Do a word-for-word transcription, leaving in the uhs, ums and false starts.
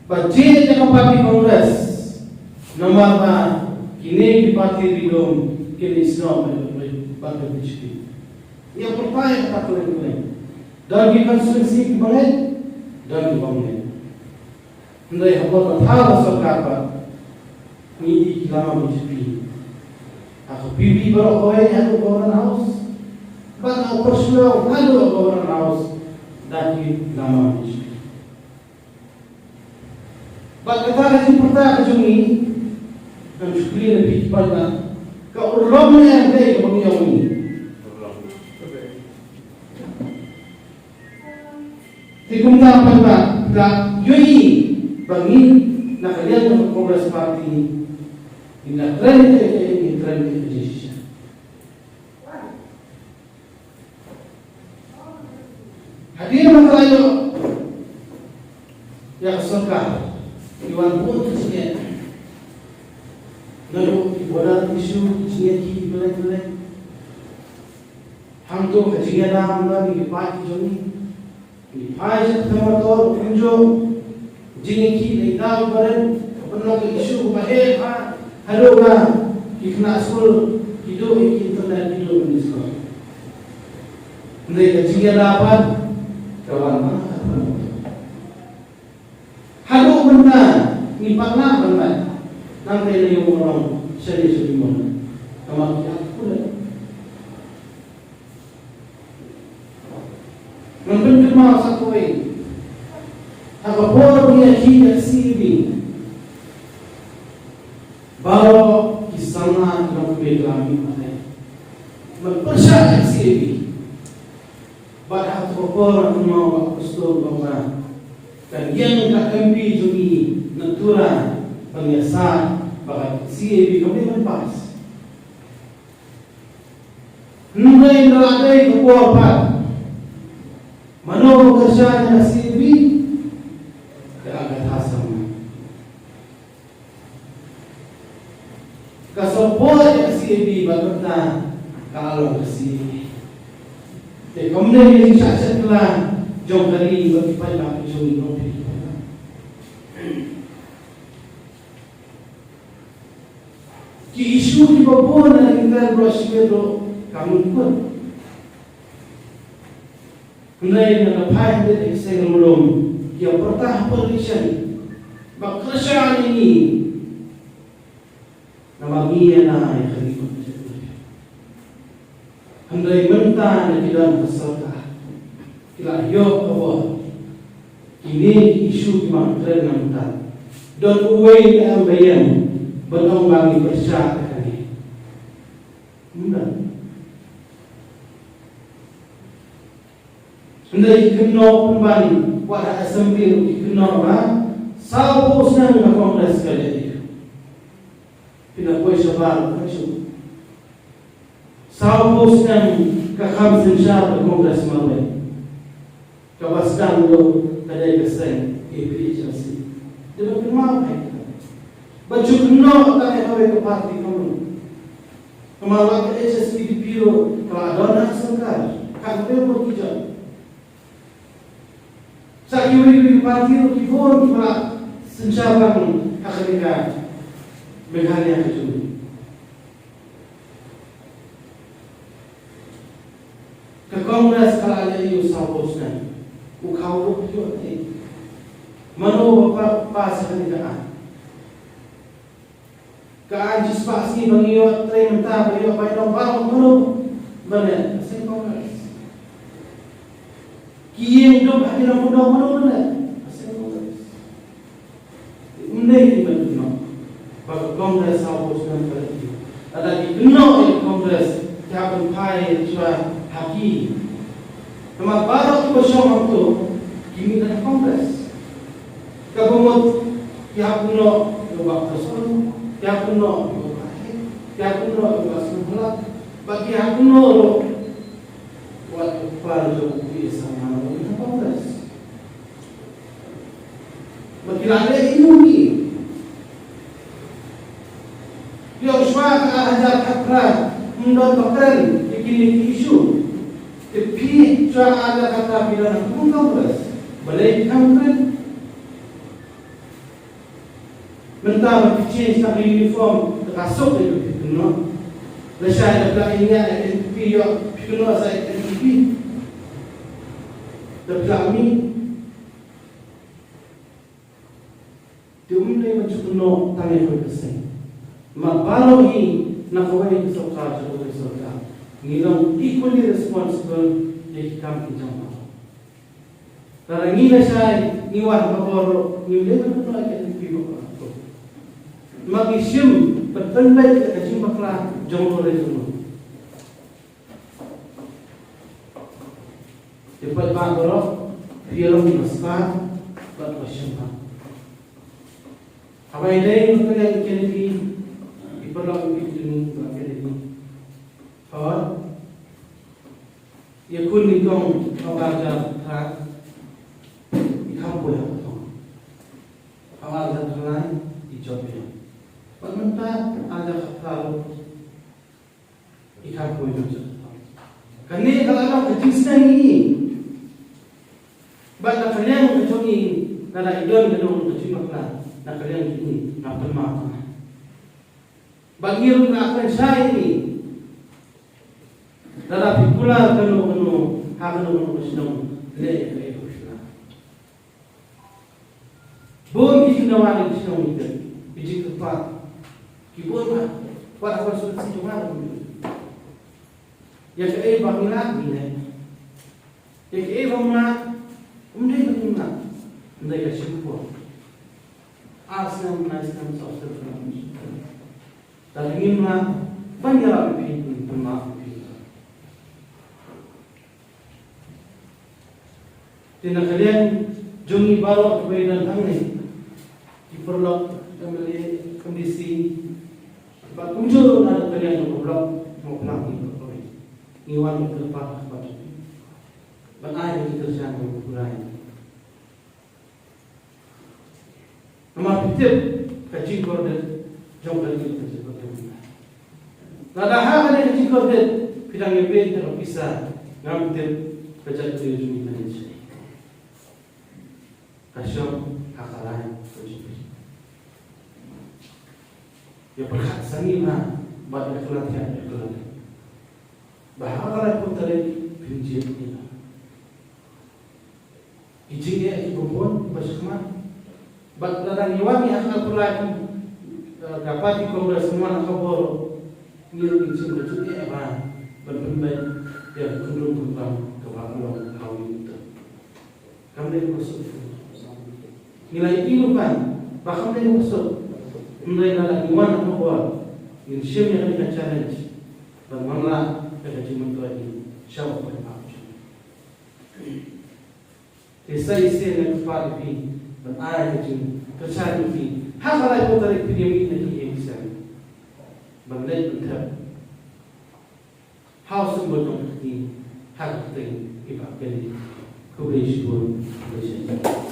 Ba jied ïa ka party Congress namar ba kine ki party ri lum kin ïasnoh bad ka B J P. Ïa pyrta ïa kata kyrteng kyrteng. Don ki constituency kiba ngeit, don kiba ngeit. Hynrei ha ka por ba thaw ka sorkar pat ngi i ki lama B J P. Ha ka P V baroh kawei haduh Government House bad ha Upper Shillong haduh Government House da ki lama B J P. Bad kata ka jingpyrta ka jong ngi, ngan shu kylli na phi ki paidbah, ka urlong ne em dei kaba ngi ong ngi? Te kumta paidbah, phi la ïohi ba ngi na ka liang ka Congress Party ngi la kren ïa ka, ngi kren ïa ka jingshisha. Hadien ba ka la ïoh ïa ka sorkar, ki wan bun ki jingeh. Naduh ki border issue, ki jingeh ki balei balei. Hangto ka jingeh lam na ngi ki paid ki jong ngi. Ngi phai sha ka thema tor, kumjuh. Jingïakhih na i daw i barit, ka pynlong ka issue kaba heh ha, haduh ba ki khynnah skul ki duh ïa ki internet, ki duh ban ïa skul. Hynrei ka jingïada pat ka wan na ka thema. Haduh mynta ngi pat lah ban lait. Nangta la ïoh ban long shane shane mon. Namar ki ap kulit. Ngan pynkynmaw sa kawei. Ha ka por ba ngi ïakhih ïa ka C A B, baroh ki samla ki long kiba klam mih matai ban pyrshah ïa ka C A B. Bad ha ka por ngan kynmaw ba ka pastor ba ong ba kan ïeng ka M P jong ngi na Tura ban ïasaid ba ka C A B kam dei ban pass. Hynrei ynda la dei ka por pat, mano ba kyrshan ïa ka C A B? Ka Agatha Sharma. Ka support ïa ka C A B bad mynta ka la long ka C A A. Te kumne ka jingshah shet kylla jong ka ri bad ki paidbah ki jong ngi, jong phi. Ki issue kiba bun na ki tnat baroh shi miet ruh ka mut kut. Hynrei na ka phai hynrei ki seng lum ki ïa pyrta ha politician ba kyrshan ïa ngi. Namar ngi ïa na ïa ka ri. Hynrei mynta na ki don ha sorkar ki la ïoh khubor. Kine ki issue ki ba kren na mynta, don uwei ne em ba ïeng ban ong ba ngi pyrshah ïa kane? Ym don. Hynrei ki kynnoh pynban, wat ha assembly ruh ki kynnoh ba sawphew snem ka Congress ka leh. Phi la poi shabar ka shu. Sawphew snem ka kham synshar ka Congress marwei. Kaba sdang ruh ka dei ka seng A P H L C. Dei ba kynmaw phi. Ba shu kynnoh tang ïa kawei ka party ka mut. Namar la ka H S P D P ruh ka la don ha sorkar, ka dei bun ki jait. Sa kiwei kiwei ki party ruh ki bun ki ba la synshar lang ha kane ka Meghalaya ka jong ngi. Ka Congress ka la leh ïa u sawphew snem. U khaw ruh ïoh te. Mano ba pa, pass kane ka aiñ? Ka aiñ shispah sngi ba ngi ïoh trei mynta ba ïoh bai nong baroh, mano ba leh? Ka seng Congress. Ki ïing dum ha ki nongkyndong, mano ba leh? Ka seng Congress. Ym dei ki ban kynnoh ba ka Congress sawphew snem ka leh. Lada ki kynnoh ïa ka Congress, ki hap ban phai shuwa ha ki. Namar baroh kiba shong hangto ki mih na ka Congress. Kaba mut ki hap kynnoh ïa u Bah Prestone, ki hap kynnoh ïa u Bah Heh, ki hap kynnoh ïa u Bah Sniawbhalang, bad ki hap kynnoh ruh wat u kpa jong u P A Sangma na Congress. Ba ki la leh ïa u ngi. Ïoh shuwa ka ar hajar khatphra ym don ba kren ïa kine ki issue. Te phi shuwa ka ar hajar khatphra phi don ha Congress. Balei phi kam kren? Mynta ba phi change na ka uniform, te ka suk ïa phi kynnoh. Lashai da phi la ïa N P P ïoh phi kynnoh sa ïa N P P. Da phi la mih. Te um dei ban shu kynnoh tang ïa kawei ka seng. Namar baroh hi na kawei ka sorkar sha kawei ka sorkar, ngi long equally responsible ïa ki kam ki jong baroh. Lada ngi lashai ngi wad ha ka bor ruh, ngim dei ban kynnoh ïa ka N P P baroh. Namar ngi shim ban pynbeit ïa ka jingbakla jong u re jong u. Te paidbah baroh, phi ïa long ki ba stad bad ba shemphang. Haba ïadei bad ka liang Kennedy, ki paralok, ki jingmut ba Kennedy, haba ïakhun nyngkong ha u ar hajar khatar, i kham poi ha ka thong. Ha u ar hajar khatar i jop ïa. Bad mynta ar hajar khatar i kham poi ha ka thong. Kane ka la long ka jingsneng ïa ngi. Bad na ka liang ka jong ngi, lada i don ka dong ka jingbakla na ka liang jong ngi, nga pynmap. Ba ngi ruh nga kren shai ïa ngi. Lada phi kular kano kano ha kano kano ka shnong, leh ïa kaei ba phi kular. Bun ki jingdawa na ki shnong ki, ki jingkyrpad ki bun bha. Wat ha constituency jong nga ruh. Ïa kaei ba ngi lah ngi leh. Ïa kaei ba ngi lah, um dei ba ngim lah. Ym dei ka shim por. Ar snem, lai snem, saw snem, saw snem. Lada ngim lah ban ïarap ïa phi, ngin pynmap ïa phi. Te na ka liang jong ngi baroh kiba ïadon hangne, ki paralok M L A, M D C, bad kumjuh ruh na ka liang jong ka block, mo block ngi baroh kawei, ngi wan ngi kyrpad ha khmat jong phi ban ai ïa ki kyrshan ba phi kular. Namar phi tip ka jingkordit jong ka ri ka jingkordit. Lada ha kane ka jingkordit phi dang ïa peit ïa ka pisa, ngam tip ka jaitbynriew jong ngi ka dei shaei. Ka shong ha ka rai ka jingpeit. Ïa pyrkhat sani bha bad ïa kylla thiah ïa kylla. Ba ha ka laiphew tarik phin jied ïa ki jingeh kiba bun kiba shakhmat. Bad lada ngi wan ngi ha ka pyrthei, eh, ka party Congress ngi wan ha ka bor, ngi ruh ngi sngewthuh eh ba ban pynbeit ïa ka khyndew khyndew kaba long ha u. Kam dei kaba suk. Ngi la ïohi ruh ban ba kam dei kaba suk. Hynrei lada ngi wan ha ka bor, ngin shim ïa kane ka challenge ban wanrah ïa ka jingmyntoi sha u paidbah. Te sa shisien nga kyrpad ïa phi ban ai ka jingkyrshan ïa phi. Ha ka laiphew tarik phin ïa mih na ki A P C ban leit ban thep ha u symbol jong ka kti ha ka kyrteng i Bah Kennedy. Khublei shibun, khublei shibun.